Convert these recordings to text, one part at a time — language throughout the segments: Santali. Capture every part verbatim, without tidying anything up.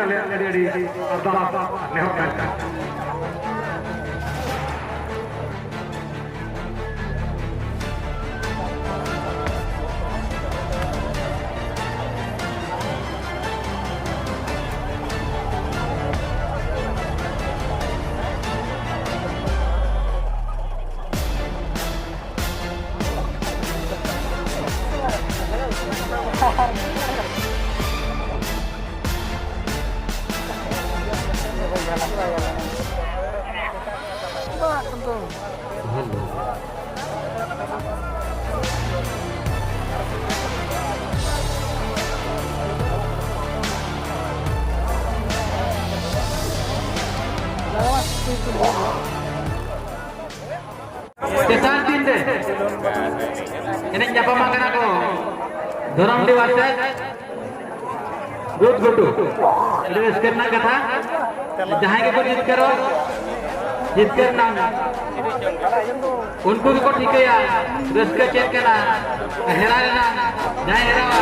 ᱟᱞᱮᱭᱟᱜ ᱟᱹᱰᱤ ᱟᱹᱰᱤ ᱟᱨᱫᱟᱥ ᱱᱮᱦᱚᱨ ᱛᱟᱦᱮᱱ ᱠᱟᱱᱟ᱾ ᱛᱮᱥᱟᱨ ᱫᱤᱱ ᱨᱮ ᱮᱱᱮᱡ ᱧᱟᱯᱟᱢ ᱟᱠᱟᱱᱟ ᱠᱚ ᱫᱷᱚᱨᱚᱢᱰᱤ ᱵᱟᱨᱥᱮᱥ ᱨᱩᱫ ᱜᱷᱩᱴᱩ᱾ ᱟᱹᱰᱤ ᱨᱟᱹᱥᱠᱟᱹ ᱨᱮᱱᱟᱜ ᱠᱟᱛᱷᱟ, ᱡᱟᱦᱟᱸᱭ ᱜᱮᱠᱚ ᱡᱤᱛᱠᱟᱹᱨᱚᱜ, ᱡᱤᱛᱠᱟᱹᱨ ᱨᱮᱱᱟᱜ ᱩᱱᱠᱩ ᱜᱮᱠᱚ ᱴᱷᱤᱠᱟᱹᱭᱟ ᱨᱟᱹᱥᱠᱟᱹ ᱪᱮᱫ ᱠᱟᱱᱟ, ᱦᱮᱨᱟ ᱨᱮᱱᱟᱜ ᱡᱟᱦᱟᱸᱭ ᱦᱮᱨᱟᱣᱟ᱾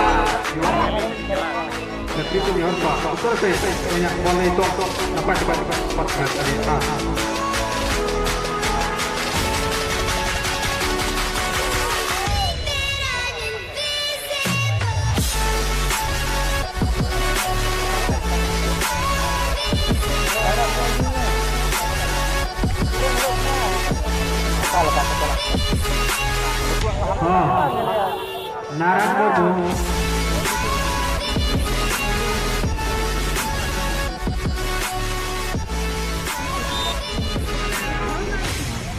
ᱱᱮᱛᱨᱤᱛᱵ ᱧᱮᱦᱚᱨ ᱠᱚᱣᱟ ᱩᱛᱟᱹᱨ ᱯᱮ, ᱤᱧᱟᱹᱜ ᱵᱚᱞ ᱱᱤᱛᱚᱜ ᱱᱟᱯᱟᱭ ᱱᱟᱯᱟᱭ ᱯᱟᱥᱱᱟᱣ ᱫᱟᱲᱮᱭᱟᱜᱼᱟ᱾ ᱦᱚᱸ, ᱱᱟᱨᱟᱭᱚᱱ ᱵᱟᱹᱵᱩ᱾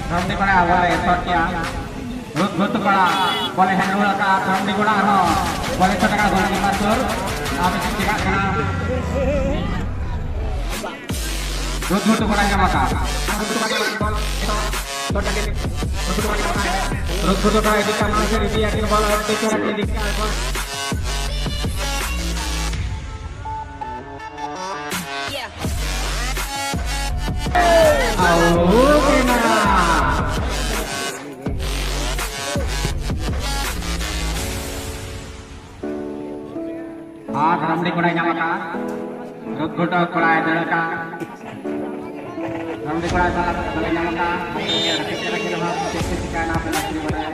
ᱫᱷᱚᱨᱚᱢᱰᱤ ᱯᱟᱲᱟ ᱵᱚᱞᱮ ᱮᱛᱚᱦᱚᱵ ᱠᱮᱜᱼᱟ᱾ ᱨᱩᱫ ᱜᱷᱩᱴᱩ ᱯᱟᱲᱟ ᱵᱚᱞᱮ ᱦᱮᱡ ᱨᱩᱣᱟᱹᱲ ᱟᱠᱟᱫᱼᱟ᱾ ᱫᱷᱚᱨᱚᱢᱰᱤ ᱜᱚᱰᱟ ᱨᱮᱦᱚᱸ ᱵᱚᱞᱮ ᱪᱷᱚ ᱴᱟᱠᱟ ᱜᱳᱞᱠᱤᱯᱟᱨ ᱥᱩᱨ᱾ ᱟᱨ ᱢᱤᱫᱴᱤᱡ ᱪᱮᱠᱟᱜ ᱠᱟᱱᱟ? ᱨᱩᱫ ᱜᱷᱩᱴᱩ ᱯᱟᱲᱟ ᱧᱟᱢ ᱟᱠᱟᱫᱼᱟ᱾ ᱨᱩᱫ ᱜᱷᱩᱴᱩ ᱯᱟᱲᱟ ᱤᱫᱤ ᱠᱟᱜ ᱢᱟᱲᱟᱝ ᱥᱮᱫ ᱤᱫᱤᱭᱟ ᱠᱤᱱ ᱵᱚᱞ ᱟᱹᱰᱤ ᱪᱮᱦᱨᱟ ᱠᱤᱱ ᱤᱫᱤ ᱠᱟᱜᱼᱟ᱾ ᱟᱣᱩᱴ ᱮᱱᱟ᱾ ᱟᱨ ᱫᱷᱚᱨᱚᱢᱰᱤ ᱠᱚᱲᱟᱭ ᱧᱟᱢ ᱟᱠᱟᱫᱼᱟ᱾ ᱨᱩᱫᱽᱜᱷᱩᱴᱩ ᱠᱚᱲᱟᱭ ᱫᱟᱹᱲ ᱟᱠᱟᱫᱼᱟ᱾ ᱫᱷᱚᱨᱚᱢᱰᱤ ᱠᱚᱲᱟᱭ ᱥᱟᱞᱟᱜ ᱫᱚᱞᱮ ᱧᱟᱢ ᱟᱠᱟᱫᱼᱟ᱾ ᱨᱟᱠᱮᱵ ᱪᱮᱬᱮ ᱠᱤᱱ ᱦᱚᱸ ᱪᱮᱫ ᱠᱚ ᱪᱤᱠᱟᱹᱭᱮᱱᱟ ᱟᱯᱮ ᱵᱟᱯᱮ ᱵᱟᱲᱟᱭᱟ᱾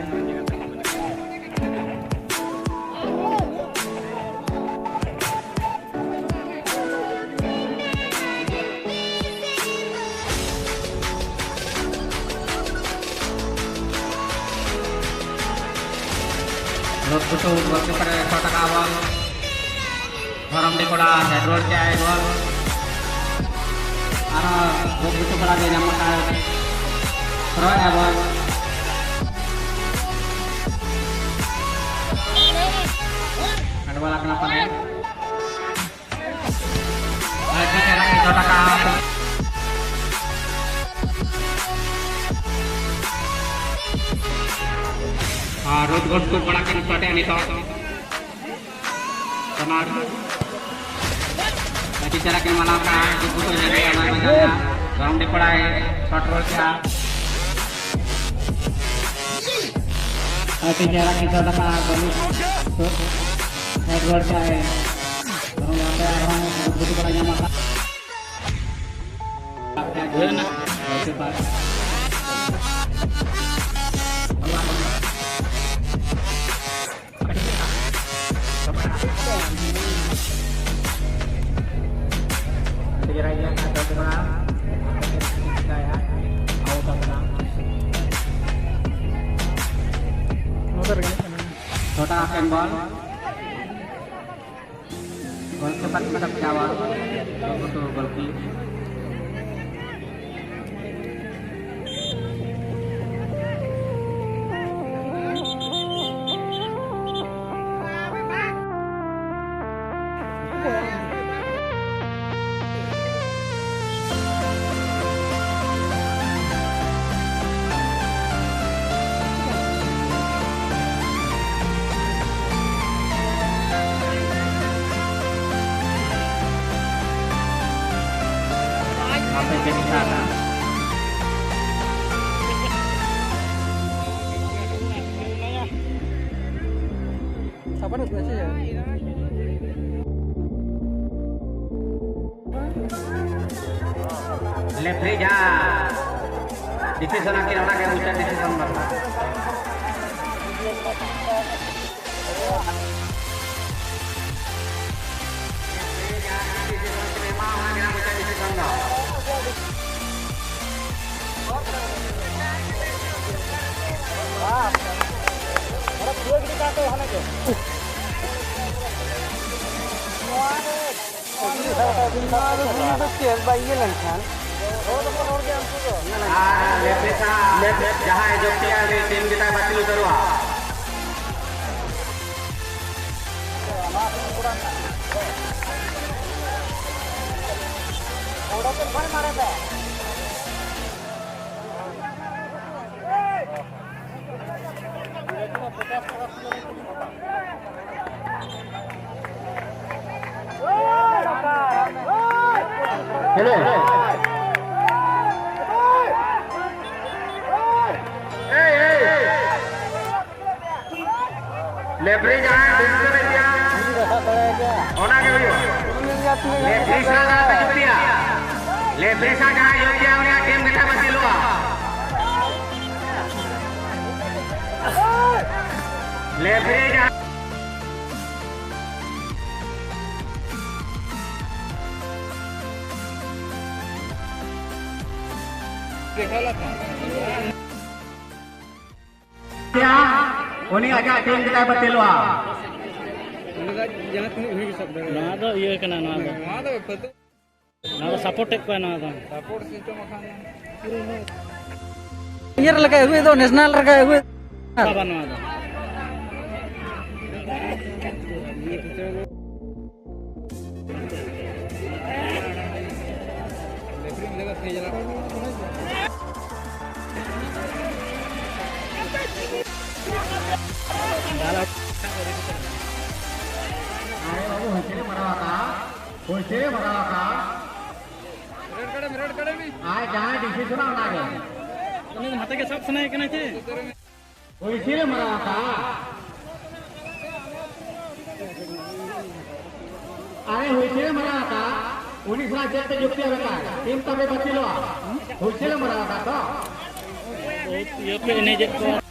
ᱨᱩᱫᱽᱜᱷᱩᱴᱩ ᱜᱳᱞᱠᱤᱯᱟᱨ ᱮ ᱥᱚᱴ ᱟᱠᱟᱫᱼᱟ ᱵᱚᱞ᱾ ᱫᱷᱚᱨᱚᱢᱰᱤ ᱠᱚᱲᱟ ᱦᱮᱰ ᱨᱩᱣᱟᱹᱲ ᱠᱮᱜᱼᱟᱭ ᱵᱚᱞ᱾ ᱟᱨᱦᱚᱸ ᱨᱩᱫᱽᱜᱷᱩᱴᱩ ᱠᱚᱲᱟ ᱜᱮ ᱧᱟᱢ ᱟᱠᱟᱫᱼᱟᱭ᱾ ᱛᱷᱨᱳᱭᱮᱜᱼᱟᱭ ᱵᱚᱞ᱾ ᱦᱮᱰ ᱵᱚᱞ ᱟᱠᱟᱱᱟ ᱯᱟᱞᱮ᱾ ᱟᱹᱰᱤ ᱪᱮᱦᱨᱟ ᱠᱷᱮᱞᱳᱰ ᱟᱠᱟᱫ᱾ ᱟᱨ ᱨᱩᱫᱽᱜᱷᱩᱴᱩ ᱠᱚᱲᱟ ᱠᱤᱱ ᱥᱚᱴᱮᱜᱼᱟ ᱱᱤᱛᱚᱜ᱾ ᱠᱚᱨᱱᱟᱨ᱾ ᱟᱹᱰᱤ ᱪᱮᱦᱨᱟ ᱠᱤᱱ ᱢᱟᱱᱟᱣ ᱠᱟᱜᱼᱟ᱾ ᱨᱩᱫᱽᱜᱷᱩᱴᱩ ᱦᱮᱰ ᱨᱮ ᱵᱟᱭ ᱵᱟᱡᱟᱣ ᱮᱫᱟ᱾ ᱫᱷᱚᱨᱚᱢᱰᱤ ᱠᱚᱲᱟᱭ ᱥᱚᱴ ᱨᱩᱣᱟᱹᱲ ᱠᱮᱜᱼᱟ᱾ ᱟᱹᱰᱤ ᱪᱮᱦᱨᱟ ᱠᱤᱱ ᱥᱚᱴ ᱟᱠᱟᱫᱼᱟ᱾ ᱦᱮᱰ ᱨᱩᱣᱟᱹᱲ ᱠᱮᱜᱼᱟᱭ᱾ ᱫᱷᱚᱨᱚᱢᱰᱤ ᱟᱨᱦᱚᱸ ᱨᱩᱫᱽᱜᱷᱩᱴᱩ ᱠᱚᱲᱟᱭ ᱧᱟᱢ ᱟᱠᱟᱫᱼᱟ᱾ ᱪᱷᱳᱴᱟ ᱦᱟᱯᱮᱱ ᱵᱚᱞ᱾ ᱜᱳᱞᱠᱤᱯᱟᱨ ᱠᱤᱱ ᱥᱟᱵ ᱠᱮᱫᱟ ᱵᱚᱞ᱾ ᱜᱳᱞᱠᱤ᱾ ᱟᱯᱮ ᱪᱮᱫ ᱞᱮᱠᱟ? ᱥᱟᱵᱟᱱ ᱥᱮ ᱪᱮᱫ? ᱞᱮᱯᱷᱨᱤ ᱡᱟᱦᱟᱸ decision ᱟᱹᱠᱤᱱ, ᱚᱱᱟᱜᱮ ᱢᱩᱪᱟᱹᱫ decision ᱫᱚ᱾ ᱱᱚᱣᱟ ᱫᱚ ᱩᱱᱤ ᱫᱚ ᱪᱮᱥ ᱵᱟᱭ ᱤᱭᱟᱹ ᱞᱮᱱᱠᱷᱟᱱ᱾ ᱟᱨ ᱞᱮᱯᱷᱨᱤ ᱥᱟᱦ, ᱞᱮᱯᱷ, ᱞᱮᱯᱷ ᱡᱟᱦᱟᱸᱭ ᱡᱚᱯᱛᱤᱭᱟ, ᱩᱱᱤ ᱴᱤᱢ ᱜᱮᱛᱟᱭ ᱵᱟᱹᱛᱤᱞ ᱩᱛᱟᱹᱨᱚᱜᱼᱟ᱾ Hello. Hey, hey. ᱞᱮᱯᱷᱨᱤ ᱡᱟᱦᱟᱸᱭ decision ᱮ ᱤᱫᱤᱭᱟ, ᱚᱱᱟ ᱜᱮ ᱦᱩᱭᱩᱜᱼᱟ᱾ ᱞᱮᱯᱷᱨᱤ ᱥᱟᱦ ᱡᱟᱦᱟᱸᱭ ᱡᱩᱠᱛᱤᱭᱟ, ᱞᱮᱯᱷᱨᱤ ᱥᱟᱦ ᱡᱟᱦᱟᱸᱭ ᱡᱩᱠᱛᱤᱭᱟ, ᱩᱱᱤᱭᱟᱜ ᱴᱤᱢ ᱜᱮ ᱵᱟᱹᱛᱤᱞᱚᱜᱼᱟ᱾ ᱞᱮᱯᱷᱨᱤ ᱡᱟᱦᱟᱸ ᱩᱱᱤ ᱟᱡᱟᱜ ᱴᱤᱢ ᱜᱮᱛᱟᱭ ᱵᱟᱹᱛᱤᱞᱚᱜᱼᱟ᱾ ᱱᱚᱣᱟ ᱫᱚ ᱤᱭᱟᱹ ᱠᱟᱱᱟ, ᱱᱚᱣᱟ ᱫᱚ᱾ ᱱᱚᱣᱟ ᱫᱚ ᱥᱟᱯᱳᱨᱴ ᱮᱫ ᱠᱚᱣᱟ, ᱱᱚᱣᱟ ᱫᱚ᱾ ᱤᱭᱟᱹ ᱨᱮ ᱞᱮᱠᱟ ᱟᱹᱜᱩᱭ ᱫᱚ, ᱱᱮᱥᱱᱟᱞ ᱨᱮ ᱞᱮᱠᱟ ᱟᱹᱜᱩᱭ᱾ ᱵᱟᱵᱟ, ᱱᱚᱣᱟ ᱫᱚ᱾ ᱟᱨᱮ ᱵᱟᱹᱵᱩ, ᱦᱩᱭᱥᱮᱞᱮ ᱢᱟᱨᱟᱣ ᱟᱠᱟᱫ, ᱦᱩᱭᱥᱮᱞᱮ ᱢᱟᱨᱟᱣ ᱟᱠᱟᱫ᱾ ᱟᱨ ᱡᱟᱦᱟᱸᱭ decision ᱚᱱᱟᱜᱮ᱾ ᱩᱱᱤ ᱫᱚ ᱱᱟᱛᱮ ᱜᱮ ᱥᱟᱵ ᱥᱟᱱᱟᱭᱮ ᱠᱟᱱᱟ ᱪᱮ? ᱦᱩᱭᱥᱮᱞᱮ ᱢᱟᱨᱟᱣ ᱟᱠᱟᱫ᱾ ᱟᱨᱮ ᱦᱩᱭᱥᱮᱞᱮ ᱢᱟᱨᱟᱣ ᱟᱠᱟᱫ᱾ ᱩᱱᱤ ᱥᱟᱞᱟᱜ ᱪᱮᱫ ᱛᱮ ᱡᱩᱠᱛᱤ ᱟᱠᱟᱫ? ᱴᱤᱢ ᱛᱟᱯᱮ ᱵᱟᱹᱛᱤᱞᱚᱜᱼᱟ᱾ ᱦᱩᱭᱥᱮᱞ ᱮ ᱢᱟᱨᱟᱣ ᱟᱠᱟᱫ ᱫᱚ᱾ ᱤᱭᱟᱹ ᱯᱮ ᱮᱱᱮᱡᱮᱫ ᱠᱚᱣᱟ᱾